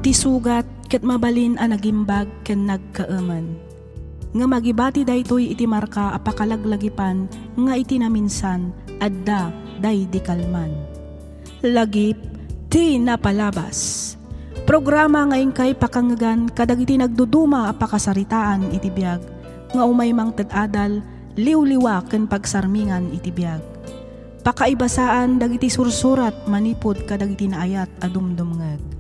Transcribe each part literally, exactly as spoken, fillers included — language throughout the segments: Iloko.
Ti sugat ket mabalin a nagimbag ken nagkaemen. Ngem agibati daytoy iti marka a pakalaglagipan nga iti naminsan, adda daydi kalman. Lagip ti napalabas. Programa nga inkay pakangngegan kadagiti nagduduma a pakasaritaan iti biag nga umay mangted adal, liwliwa ken pagsarmingan iti biag. Pakaibasaan dagiti sursurat manipud kadagiti naayat a dumdumngeg.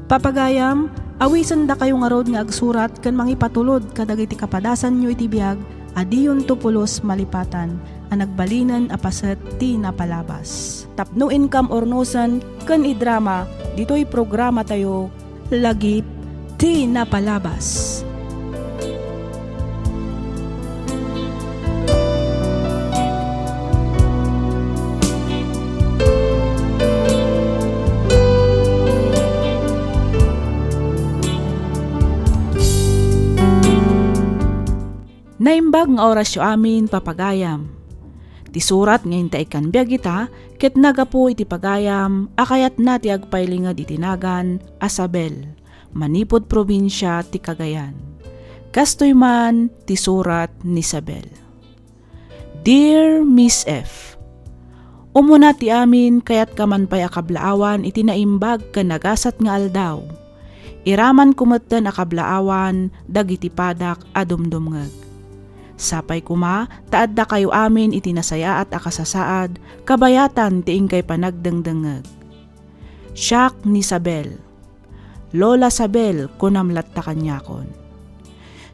Papagayam, awisendakayo ngarud nga agsurat ken mangipatulod kadagiti kapadasanyo iti biag a diyonto pulos malipatan a nagbalinen a paset ti napalabas. Tapno inkam urnosen ken idrama ditoy programatayo, Lagip ti Napalabas. Naimbag nga orasyo amin, papagayam. Ti surat nga inta ikkan biag ita ket nagapu iti pagayam a kayatna ti agpailinged iti nagan a Sabel, manipud probinsia ti Cagayan. Kastoy man ti surat ni Sabel. Dear Miss F, Umuna ti amin, kayatka man pay a kablaawan iti naimbag ken nagasat nga aldaw. Iramanko metten a kablaawan dagiti padak a dumdumngeg. Sapay koma ta addakayo amin iti nasayaat a kasasaad kabayatan ti inkay panagdengdengngeg. Siak ni Sabel. Lola Sabel, kunam latta kaniakon.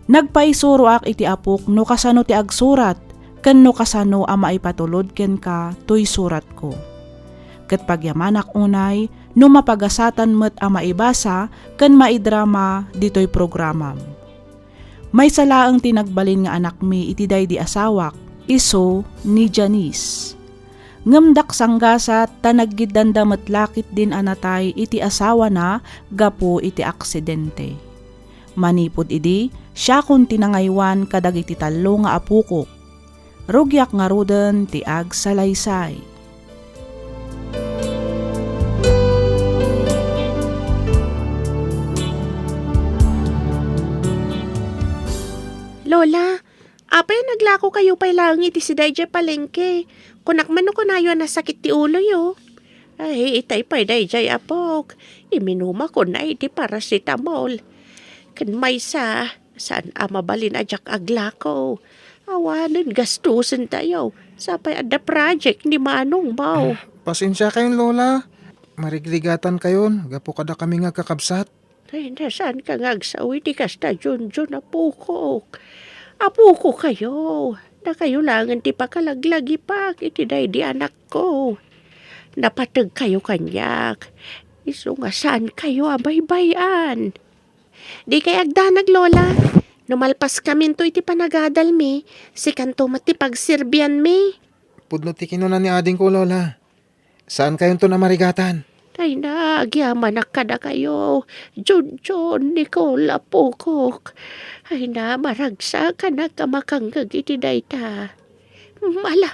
Nagpaisuroak iti apok no kasano ti agsurat ken no kasano a maipatulod kenka toy suratko. Ket pagyamanak unay no mapagasatan met a maibasa ken maidrama ditoy programam. Maysa laeng ti nagbalin nga anakmi iti daydi asawak, isu ni Janice. Ngem dak sanggasat ta naggiddanda met la ketdin a natay iti asawana gapu iti aksidente. Manipud idi, siakon ti nangaywan kadagiti tallo nga apokok. Rugiak ngaruden ti agsalaysay. Lola, apay a naglakokayo pay laeng iti sida idiay palengke? Kunak man no kunayo a nasakit ti uloyo. Ay, itay pay daydiay, apok. Iminumakon iti paracetamol. Ken maysa, saan a mabalin a diak aglako. Awanen gastusentayo. Sapay adda project ni manongmo. Pasensiakayon, Lola. Marigrigatankayon gapu kadakami nga agkakabsat. Ay, na, saanka nga agsao iti kasta, Junjun, apokok. Apokokayo. Dakayo laengen ti pakalaglagipak iti daydi anakko. Napategkayo kaniak. Isu nga saankayo a baybay-an. Dikay agdanag, Lola. No malpaskaminto iti panagadalmi, sikanto met ti pagserbianmi. Pudno ti kinuna ni adingko, Lola. Saankayonton a marigatan. Ay na, agyamanak kadakayo, Junjun, Nicole, apokok. Ay na, maragsakanak a makangngeg iti dayta. Ala,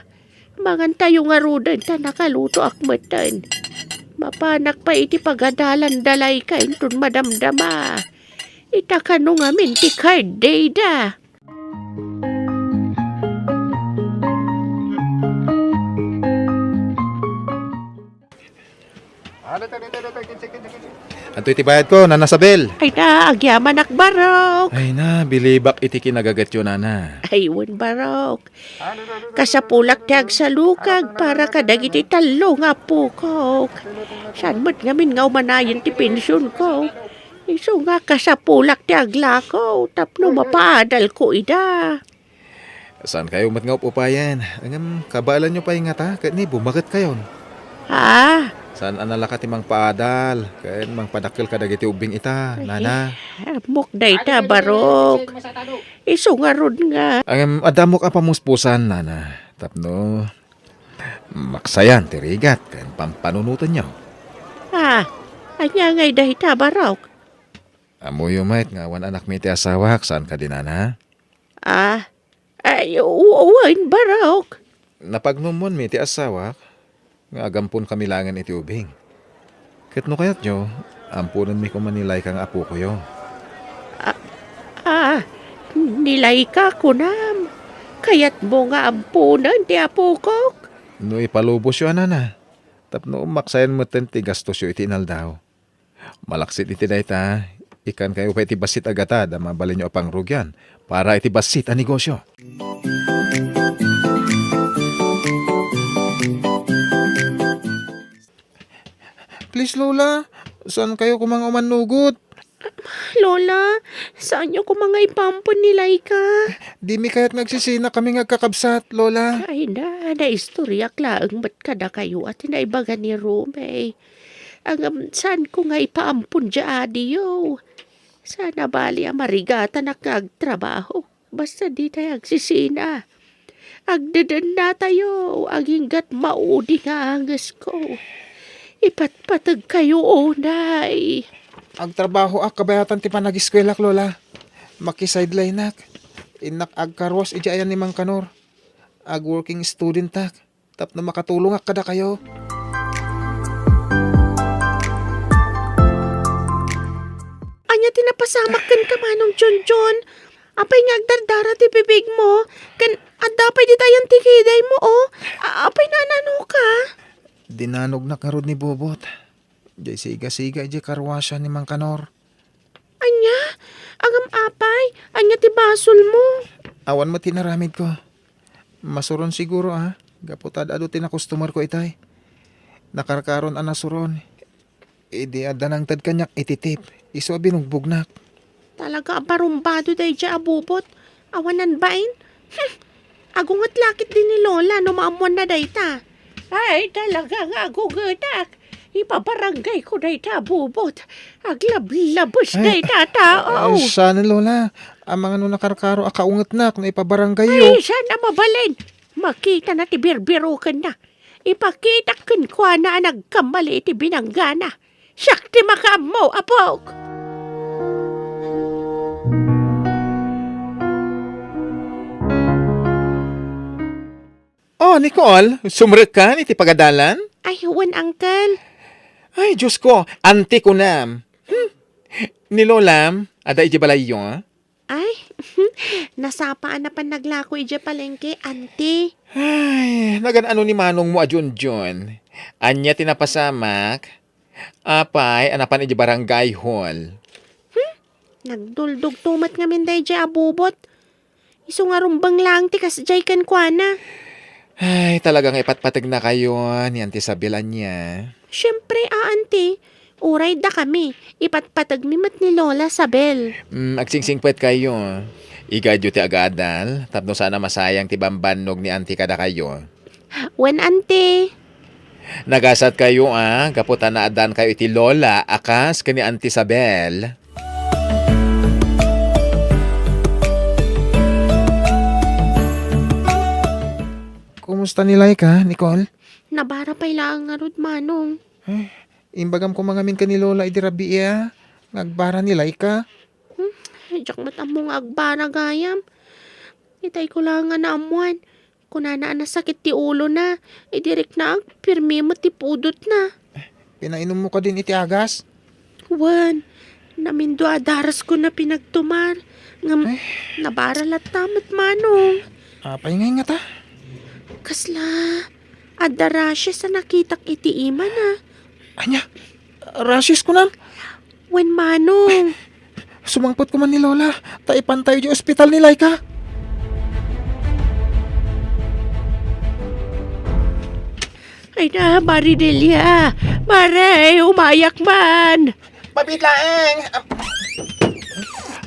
mangantayo ngaruden ta nakalutoak metten. Mapanak pay iti pagadalan dalayka inton madamdama. Ita kano ngamin ti card day da. Adtoy ti bayadko, Nana Sabel. Ay na, agyamanak, barok. Ay na, bilibak iti kinagagetyo, Nana. Ay, wen, barok. Kasapulak ti agsalukag para kadagiti tallo nga apokok. Saan met ngamin nga umanayen ti pensionko? Isu nga kasapulak ti aglako tapno mapaadalko ida. Saankayo met nga up-upayen. Ngem kabaelanyo pay ngata ket ni bumaketkayon. Ah? Saan a nalaka ti mangpaadal ken mangpadakkel kadagiti ubbing ita, Nana? Ammok dayta, barok. Isu ngarud nga. Ngem adda ammok a pamuspusan, Nana, tapno maksayan ti rigat ken pampanunotenyo. Ah, ania ngay dayta, barok? Ammoyo met nga awan anakmi ti asawak, saan kadi, Nana? Ah, ay, u-, wen, barok. Napagnumonmi ti asawak nga agamponkami laengen iti ubing. Ket no kayatyo, Amponenmi koma ni Laika nga apokoyo. Ah, ah, ni Laika, kunam? Kayatmo nga amponen ti apokok? No ipalubosyo a nana, tapno umaksayan metten ti gastosyo iti inaldaw. Malaksid iti dayta, ikkankayo pay ti bassit a gatad a mabalinyo a pangrugian para iti bassit a negosyo. Please, Lola, saankayo koma nga umannugot. Lola, saanyo koma nga ipaampon ni Laika? Dimi kayat nga agsisina kami nga agkakabsat, Lola. Ay, na, naistoriak laeng met kadakayo a ti naibaga ni Romeo. Ngem saanko nga ipaampon diay adiyo. Saan a bali a marigatanak nga agtrabaho. Basta ditay agsisina. Agdedennatayo, aginggat maudi nga angesko. Ipatpategkayo unay. Agtrabahoak kabayatan ti panagiskuelak, Lola. Makisideline-ak. Innak agkaruas idiay ayan ni Mang Kanor. Ag-working student-ak. Tapno makatulongak kadakayo. Ania ti napasamak kenka, Manong Junjun? Apay nga agdardara ti bibigmo? Ken adda pay ditayan ti kidaymo, o? A-, apay nananoka? Dinanognak ngarud ni Bobot. Jay siga-siga idiay karwasan ni Mang Kanor. Ania? Ngem apay, ania ti basolmo? Awan met ti inaramidko. Masuron siguro, a, gapu ta ad-adu ti nakustomerko itay. Nakarkaron a nasuron. Idi adda nangted kaniak iti tip, isu a binugbognak. Talaga a barumbado daydiay a Bobot. Awanan bain? Hmm. Agunget la ketdi ni Lola no maammoanna dayta. Ay, talaga nga agungetak. Ipabaranggayko dayta a Bobot. Aglablabes dayta a tao. Ay, saan, Lola. Amangan no nakarkaro a kaungetnak no ipabaranggayyo. Ay, saan a mabalin? Makitana ti birbirokenna. Ipakitak kenkuana a nagkamali iti binanggana. Siak ti makaammo, apok! Oh, Nicole, sumrekkan iti pagadalan? Ay, wen, Uncle. Ay, Diosko, anti kunam. Hmm. Ni Lolam, adda idiay balayyo, a? Ay, nasapa a napan naglako idiay palengke, anti. Ay, nagan-ano ni manongmo a Junjun? Ania ti napasamak? Apay a napan idiay barangay hall? Hmm? Nagduldugto met ngamin daydiay a Bobot. Isu nga rumbeng laeng ti kasdiay kenkuana. Ay, talaga nga ipatpategnakayo ni Auntie Isabel ania? Siempre, a, Auntie. Uray dakami, ipatpategmi met ni Lola Isabel. Mm, agsingsingpetkayo. Igayyo ti agadal, tapno saan a masayang ti bambannog ni Auntie kadakayo. Wen, Auntie. Nagasatkayo, a, gapu ta naaddaankayo iti Lola a kas ken ni Auntie Isabel. Kumusta ni Laika, Nicole? Nabara pay laeng ngarud, Manong. Eh, imbagam koma ngamin ken ni Lola idi rabii a nga agbara ni Laika. Hmm, diak met ammo nga agbara gayam. Itay ko laeng nga naammoan. Kunana a nasakit ti ulona, idi riknaak, pirmi met ti pudotna. Pinainummo kadin iti agas? Wen, namindua a darasko na pinagtumar, ngem nabara latta met, Manong. Apay ngay ngata? Kasla, adda rashes a nakitak iti imana. Ania? Rashes kunam? Wen, Manong. Sumangpet koma ni Lola, ta ipantayo idiay ospital ni Laika. Ay na, Maridelia! Mare, umayak man! Mabiit laeng!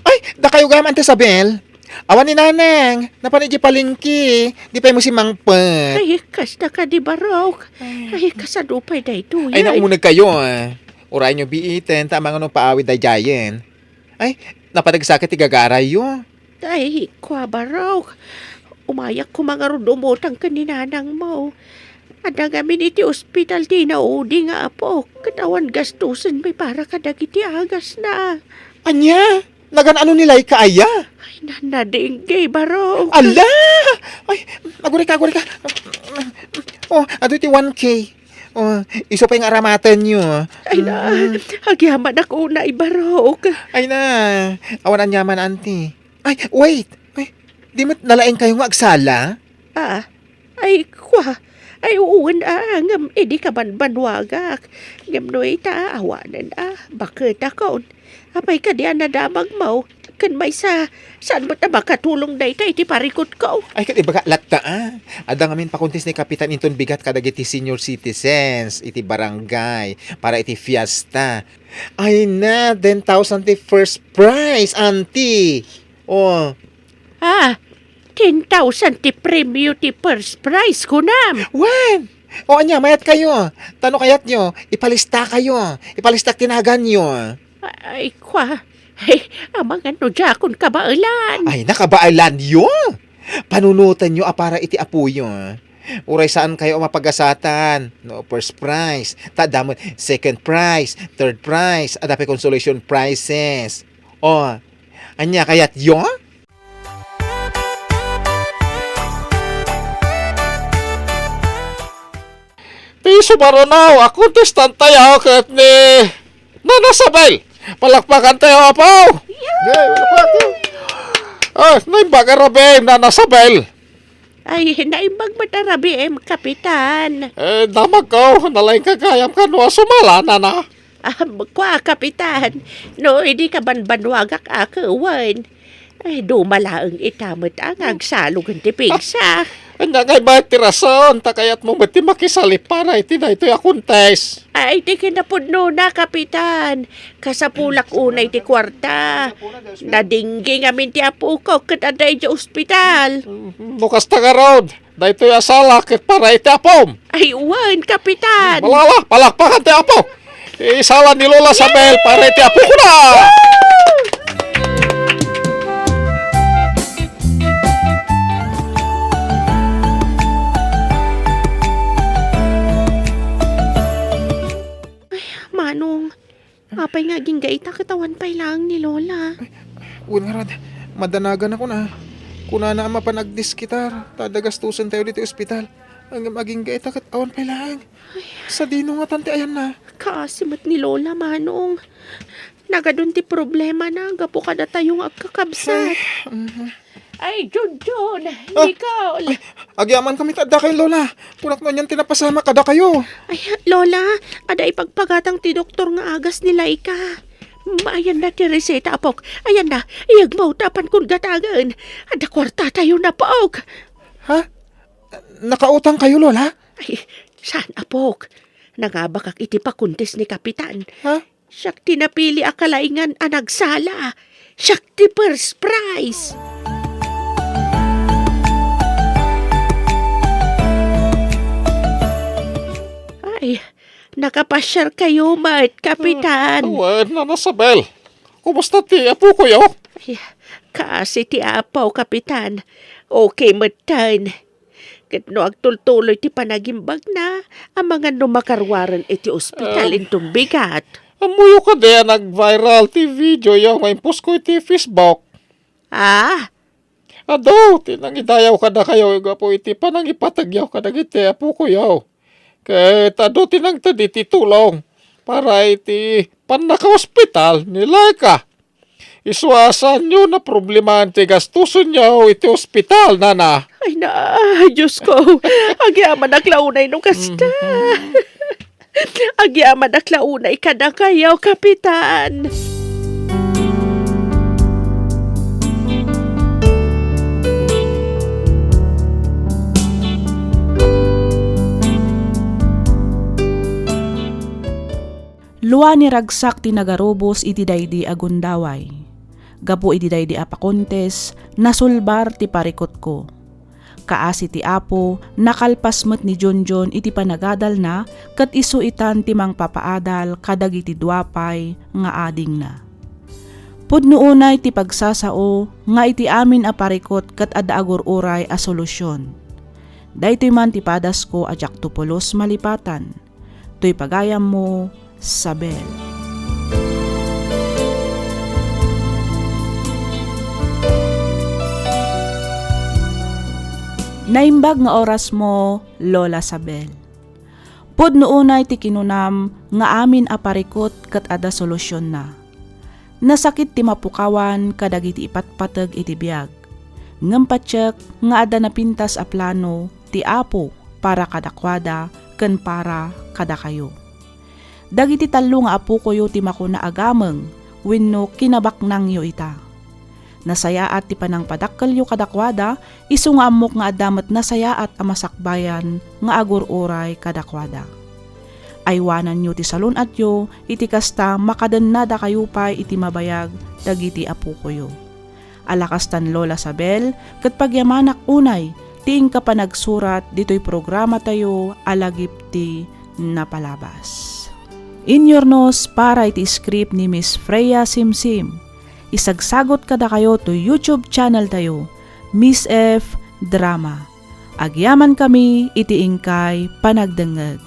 Ay, dakayo gayam, Auntie Isabel. Awan ni Nanang, napan idiay palengke, di pay mo simangpet. Ay, kasta kadi, Barok. Ay, kasano pay daytoy? Ay, naunegkayo, a. Urayonyo biiten, ta amangan no paawid daydiayen. Ay, napan agsakit ti gagarayyo. Ay, kua, Barok. Umayak koma ngarud umutang ken ni nanangmo. Adda ngamin iti ospital ti inaudi nga apok, ket awan gastosenmi para kadagiti agasna. Ania? Nagan-ano ni Laika aya? Ay, na-, nadengge, Barok. Ala! Ay, agurayka, agurayka. Oh, adu ti one K. Oh, isu pay nga aramatenyo. Ay na, Mm. Agyamanak unay, Barok. Ay na, awan aniaman, Auntie. Ay, wait! Ay, di met nalaingkayo nga agsala? Ah, ay, kwa. Ay, uwan, ah, ngem idi kabanbanwagak. Ngem no ita, awanen, ah, baket akon. Apay kadi a nadamagmo? Ken maysa, saan met a makatulong dayta iti parikutko? Ay, ket ibaga latta, ah. Adda ngamin pakuntis ni Kapitan inton bigat kadagiti senior citizens iti barangay para iti fiesta. Ay na, ten thousand ti first prize, Auntie. Oh. Ah, ten thousand ti premyo ti first prize, kunam? Wen! O ania, mayat kayo. Tano kayat nyo, ipalista kayo. Ipalistak ti nagan nyo. Ay, kwa. Ay, amangan no diakon kabaelan. Ay, nakabaelan yo. Panunoten yo a para iti apoyo. Uray saan kayo a mapagasatan. No, first prize. Ta adda met second prize, third prize, adda pay consolation prizes. O, ania kayat yo? Ti sumaruno a kontestante tayo ket ni Nana Sabel. Palakpakan tayo, Apo! Yay! Palakpak! Ah, naimbag a rabii, Nana Sabel. Ay, naimbag met a rabii, Kapitan. Eh, damagko, nalaingka gayam kano a sumala, Nana. Ah, kua, Kapitan, no idi kabanbanwagak a kewen, ay, duma laeng ita met a nga agsalog ti pigsa. Ania ngay met ti rason ta kayatmo met ti makisali para iti daytoy a contest? Ay, ti kinapudnona, Kapitan. Kasapulak unay ti kuarta. Nadinggi ngamin ti apok ket adda idiay ospital. No kasta ngarud, daytoy a sala ket para iti apom. Ay, wen, Kapitan. Malala, palakpakan ti apo. Isala ni Lola Sabel para iti apokona. Ay, Manong, apay nga agingga ita ket awan pay laeng ni Lola? Ay, wen ngarud, madanagan ako na. Kunana a mapan agdiskitar, ta adda gastusen tayo ditoy ospital. Ngem agingga ita ket awan pay laeng. Sadino ngatan ti ayanna? Kaasi met ni Lola, Manong. Nagadun ti problemana gapu kadatayo nga agkakabsat. Ay, mhm. Ay, Junjun, ah, Nicole. Ay, agyaman kami ta adda kayo, Lola. Kunak no anian ti napasamak kadakayo. Ay, Lola, adda ipagpagatang ti doktor nga agas ni Laika. Ayanna ti reseta, apok. Ayanna, iyegmo ta apankon gatagen. Adda kuartatayo, apok. Ha? Nakautang kayo, Lola? Ay, saan, apok. Nangabakak iti pakuntis ni Kapitan. Ha? Siak ti napili a kalaingan a nagsala. Siak ti first prize. Ay, nakapasiar kayo met, Kapitan. Ah, wen, Nana Sabel. Kumusta ti apokoyo? Ay, kaasi ti apo, Kapitan. Okay metten. Ket no agtultuloy ti panagimbagna, amangan no makaruaren iti ospital. Ah. Inton bigat. Ammoyo kadi a nag-viral ti videoyo nga imposko iti Facebook? Ah? Adu ti nangidayaw kadakayo gapu iti panangipategyo kadagiti apokoyo. Ket adu ti nangted iti tulong para iti pannakaospital ni Laika. Isu a saanyo naproblemaen ti gastusenyo iti ospital, Nana. Ay na, Diosko, agyamanak la unay no kasta. Mhm. Agyamanak la unay kadakayo, Kapitan. Lua ni ragsak ti nagarubos iti daydi a gundaway. Gapu iti daydi a pakuntes, nasulbar ti parikutko. Kaasi ti Apo, nakalpas met ni Junjun iti panagadalna ket isu itan ti mangpapaadal kadagiti dua pay nga adingna. Pudno unay ti pagsasao nga iti amin a parikut ket adda agur-uray a solusion. Daytoy man ti padasko a diakto pulos malipatan. Toy pagayammo, Sabel. Naimbag nga orasmo, Lola Sabel. Pudno unay ti kinunam nga amin a parikut ket adda solusionna. Nasakit ti mapukawan kadagiti ipatpateg iti biag. Ngem patiek nga adda napintas a plano ti Apo para kadakuada ken para kadakayo. Dagiti tallo nga apokoyo ti makuna a gameng wenno kinabaknangyo ita. Nasayaat ti panangpadakkelyo kadakuada, isu nga ammok nga adda met nasayaat a masakbayan nga agur-uray kadakuada. Aywananyo ti salun-atyo, iti kasta, makadennadakayo pay iti mabayag dagiti apokoyo. Ala kastan Lola Sabel, ket pagyamanak unay ti inka panagsurat ditoy programatayo a Lagip ti Napalabas. Inyurnos para iti script ni Miss Freya Simsim. Isagsagot kadakayo to YouTube channel tayo, Miss F Drama. Agyamankami iti inkay panagdengngeg.